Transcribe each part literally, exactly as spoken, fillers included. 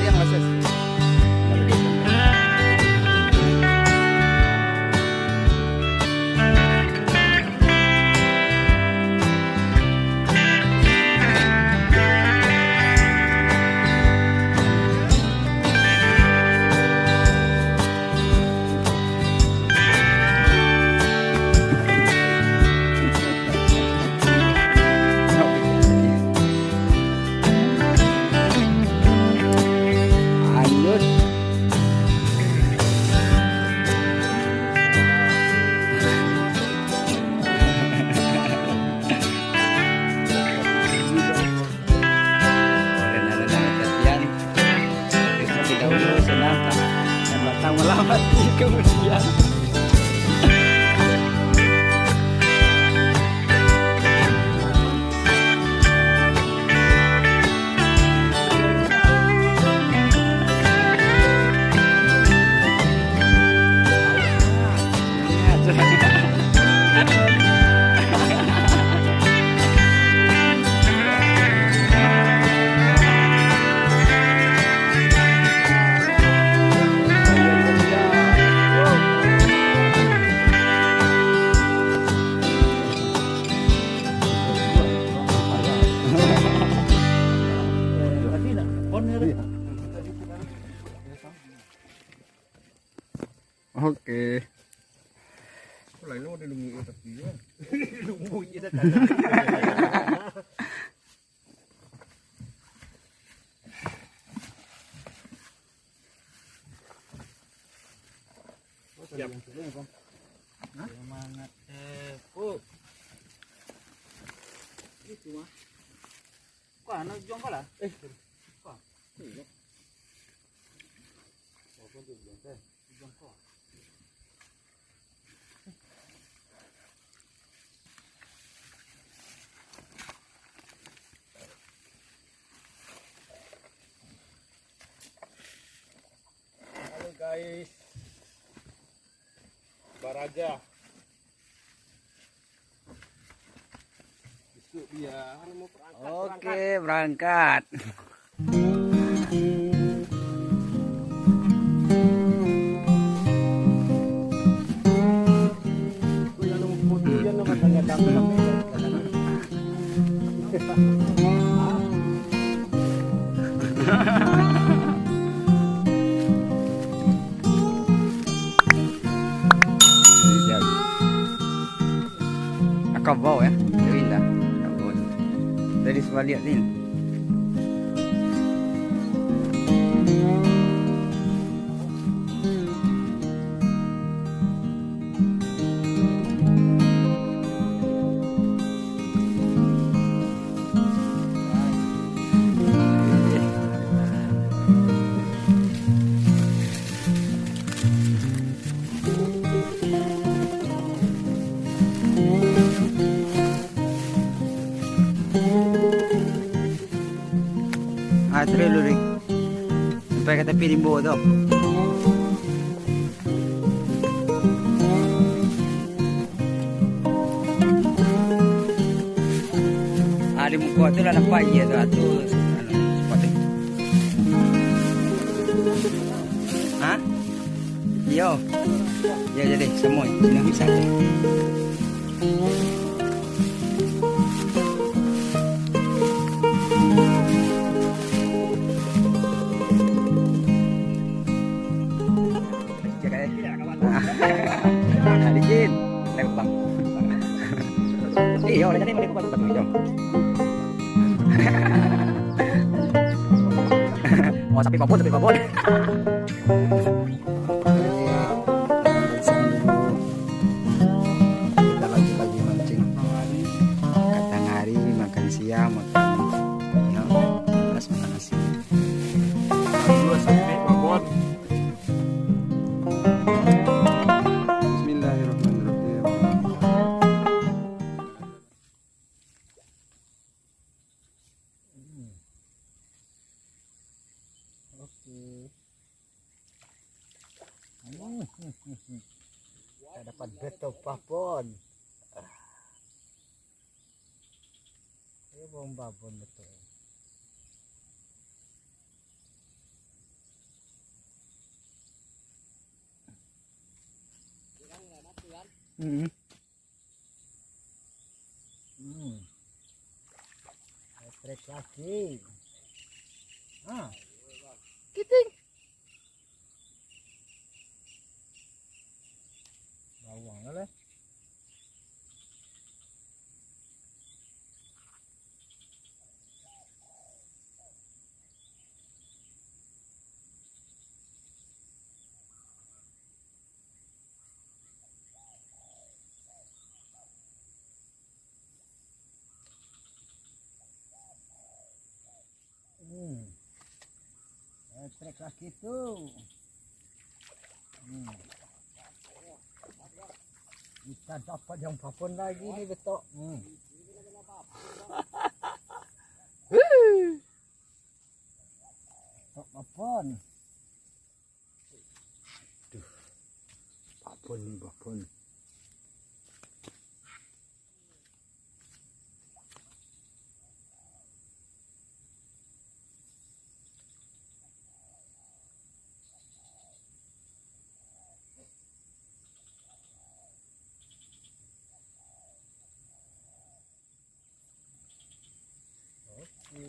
Yang masuk. Lanjut. Tapi dahulu senang, kan? Yang batang melambat di kemudian. Oke. Lain lo dilungi tapi ya. Lumbu je dah. Siap. Hah? Semangat, eh, Puk. Itu mah. Wah, anu jongkol lah. Eh, wah. Iya. Apa tu jongkol? Jongkol. Halo guys. Baraja. Besok dia anu mau berangkat. Oke, berangkat. Akabau, ya, dari indah. Akabau. Dari sebalik ni. Ah, terus dulu, Rik. Sampai ka tapi rimbo tu. Ah, di muko tu lah nampak iya tu, ah, tu, anu, spot tu. Ha? Iyo. Yo, jadi, semua. Sini bisa tu. Cek, eh. Nah, licin. Tembak. Eh, yo, dah jadi, boleh buka sepatu hijau. Oh, sapi babon, sapi babon. Oke, makan siang dulu. Kita lanjut lagi mancing. Katang hari, makan siang, makan, ya, terus makan nasi. Dua sampai babon. Bismillahirrahmanirrahim. Oke. Hmm. Tak dapat beto babon. Ini babon betul. Hmm. Hmm. Trek lagi. Ah. Kiting. Bawang lah. Hmm. Eh, trek lagi tu. Hmm. Kita dapat yang papun lagi ni, betok. Hmm. Betok papun. Duh. Papun ni, papun. Oke.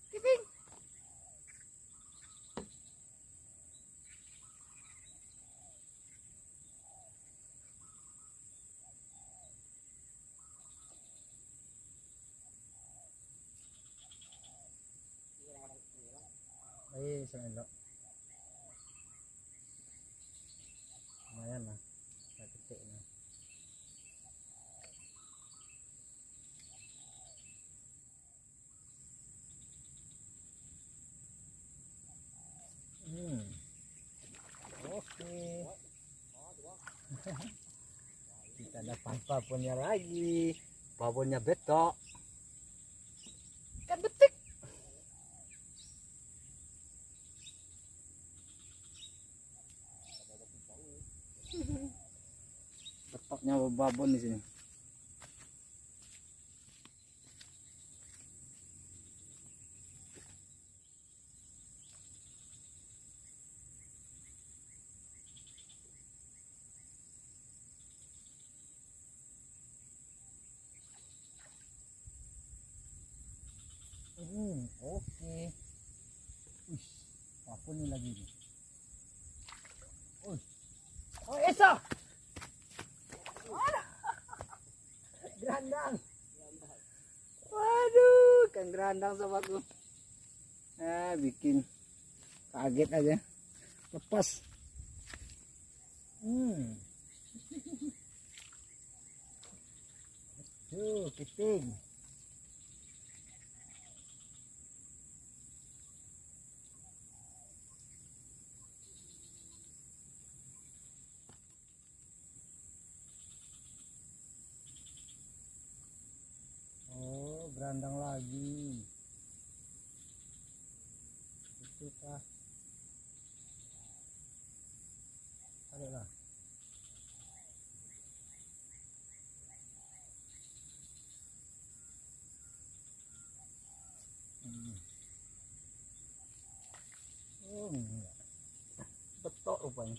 Kiting. Eh, elok. Lumayan lah. Dah ketek lah. Hmm. Oke. Kita dapat babonnya lagi. Babonnya betok. Ikan betik. Betoknya babon di sini. Hmm, oke. Wih, apa ni lagi ni? Wih. Oh, Esa. Alah. Gerandang. Waduh, ikan gerandang, sahabatku. Ah, bikin kaget aja. Lepas. Hmm. Tuh, kiting. Oh, gerandang lagi. Itu kah? Tarik lah. Hmm. Oh, enggak. Betok rupanya.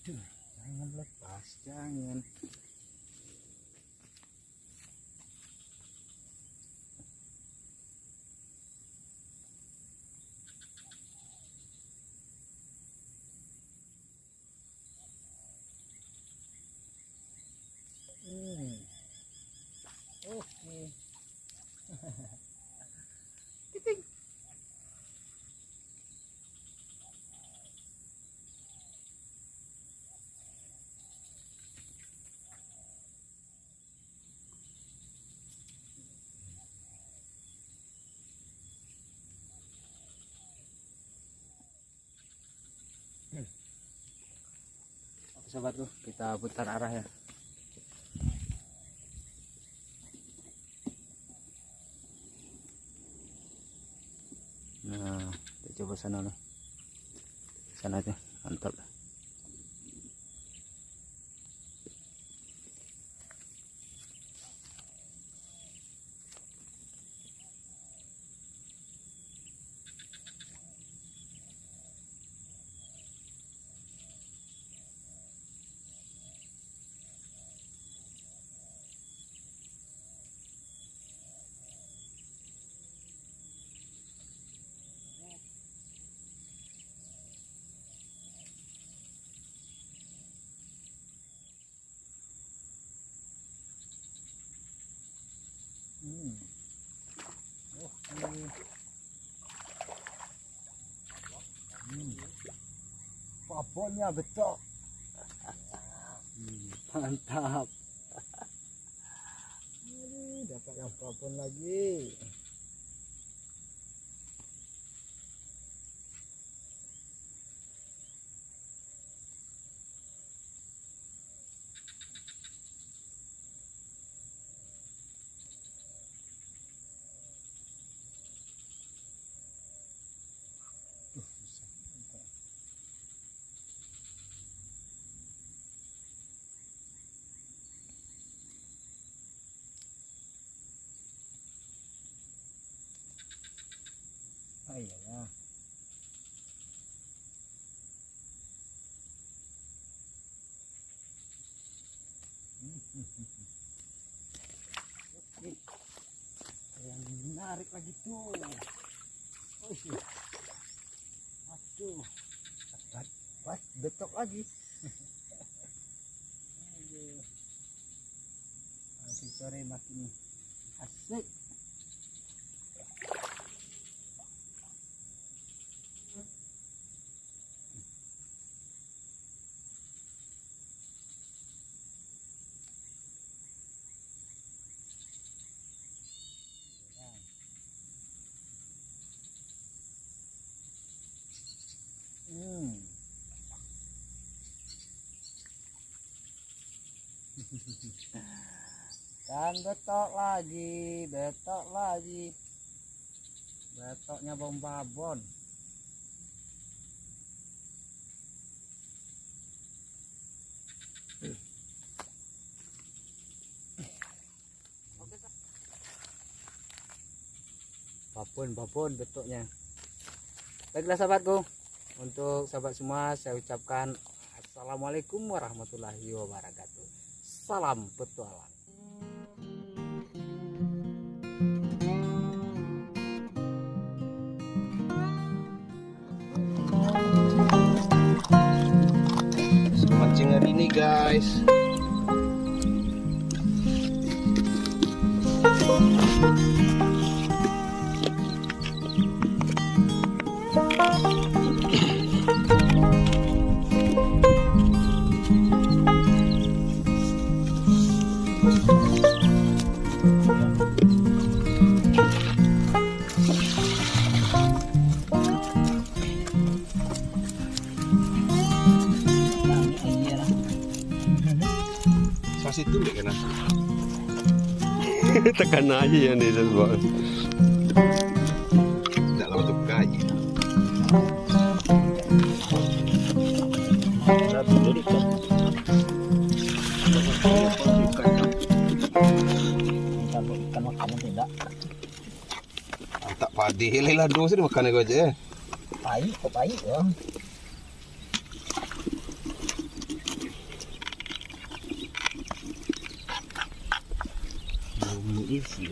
Aduh, jangan lepas, jangan. Hmm. Oke. Kiting. Oke, sobat tuh, kita putar arah ya. Nah, kita coba sana lah. Sana tuh, mantap. Hmm. Paponnya betok. Hmm, mantap. Aduh, dapat yang papon lagi. Ah, iyalah. Oke. Ada yang menarik lagi tuh. Wih. Aduh. Pas, pas, betok lagi. Aduh. Makin sore makin asik. Hmm. Dan betok lagi, betok lagi. Betoknya bom babon. Babon, babon betoknya. Baiklah sahabatku, untuk sahabat semua saya ucapkan assalamualaikum warahmatullahi wabarakatuh. Salam petualang. Mancing hari ini, guys. Pas itu dek kena. Takana aja yang dia buat. Tidak lama tu kaji. Minta buat ikan makanan tidak. Antak padeh lah, lah doh sini makan aku aja. Pahit, kok pahit ya. Bumi isi.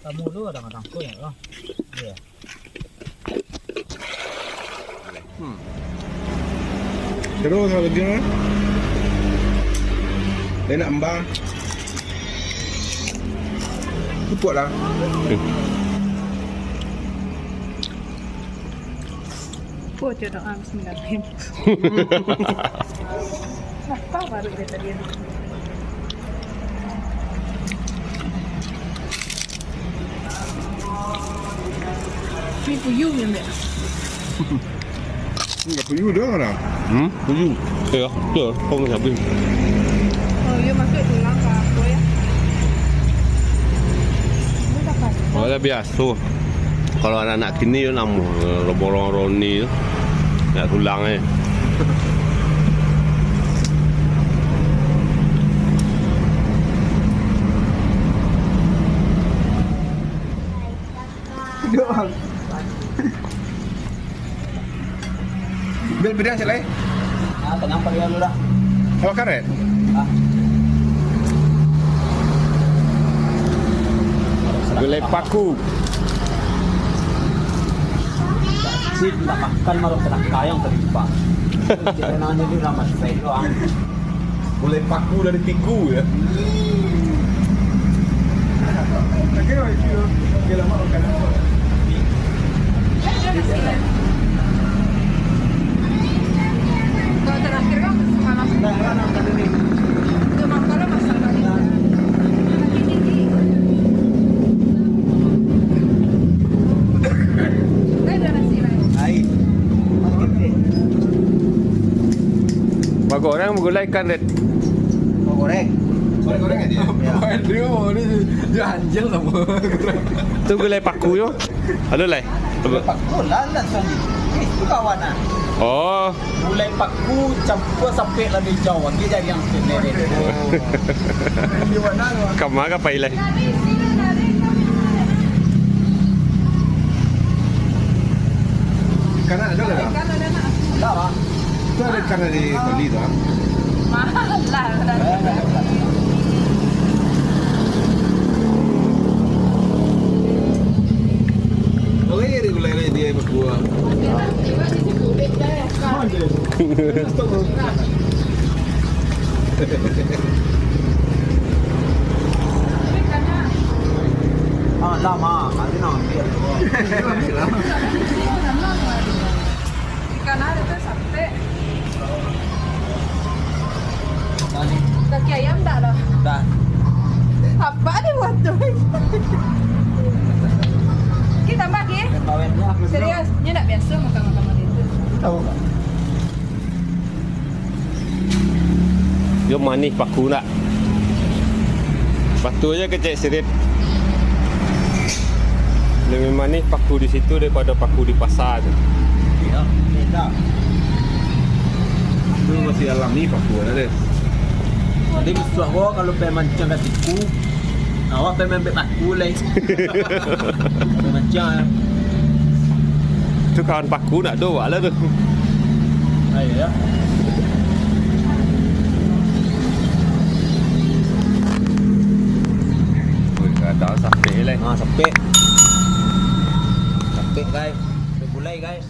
Kamu lu ada ngatangkul ya, oh? Iya. Hmm. Terus kalau dia enak embang. Cukup lah. Oh, jodoh ang sembilan. Lapar baru dia tadi. Ni puyuh ya, Mbak? Enggak puyuh dah lah. Hmm? Puyuh. Ya, betul. Kau masih habis. Oh, iya, masuk tulang ke apa ya? Ini dah pas. Oh, dah biasa. Kalau anak-anak kini yo namo, eh, borong-borong ni tu. Nak tulang eh. Duduk, Bang. Bil, bidang cak lai? Ah, tenang, Pak, ya, lu dah. Awak karet? Ah. Gulai paku. Cik, tak makan, malah kena kayang tadi, Pak. Kita nanya dulu nama saya doang. Gulai paku dari tiku, ya? Goreng gulai ikan, Red. Oh, goreng. Goreng-goreng aja. Ya. Waduh, ini dia anjing sama. Tu gulai paku yo. Aduh, lai. Paku lah, lah, sorry. Ini tu kawan ah. Oh. Gulai paku campur sapek labiah jauh. Dia jadi yang sebenarnya. Di mana tu? Kamar apa, Ilai? Ikan ada ke, dah? Ikan ada, nak. Ada, Bang. Itu ada ikan dari Bali tu, ah. Mahal lah, berarti. Orang yang regular dia berdua. Ah, lama, ada nak ambil. Ikan ada tu, sapek. Kaki ayam tak lah? Tak. Apa dia buat tu? Kita tambah, Ki? Serius, dia tak biasa makan-makan macam tu. Tahu tak? Yo manih paku nak. Batu aja kecek sirit. Lebih manih paku di situ daripada paku di pasar tu. Iya, beda. Itu masih alami paku ada deh. Jadi, bisuak ko kalau pai mancang ka siku, awak pai maambiak paku lai. Pai mancang. Tu kawan paku nak do awak lah tu. Ah, iya, ya. Oi, kadang sapek lai. Ah, sapek. Sapek, guys. Sapek gulai, guys.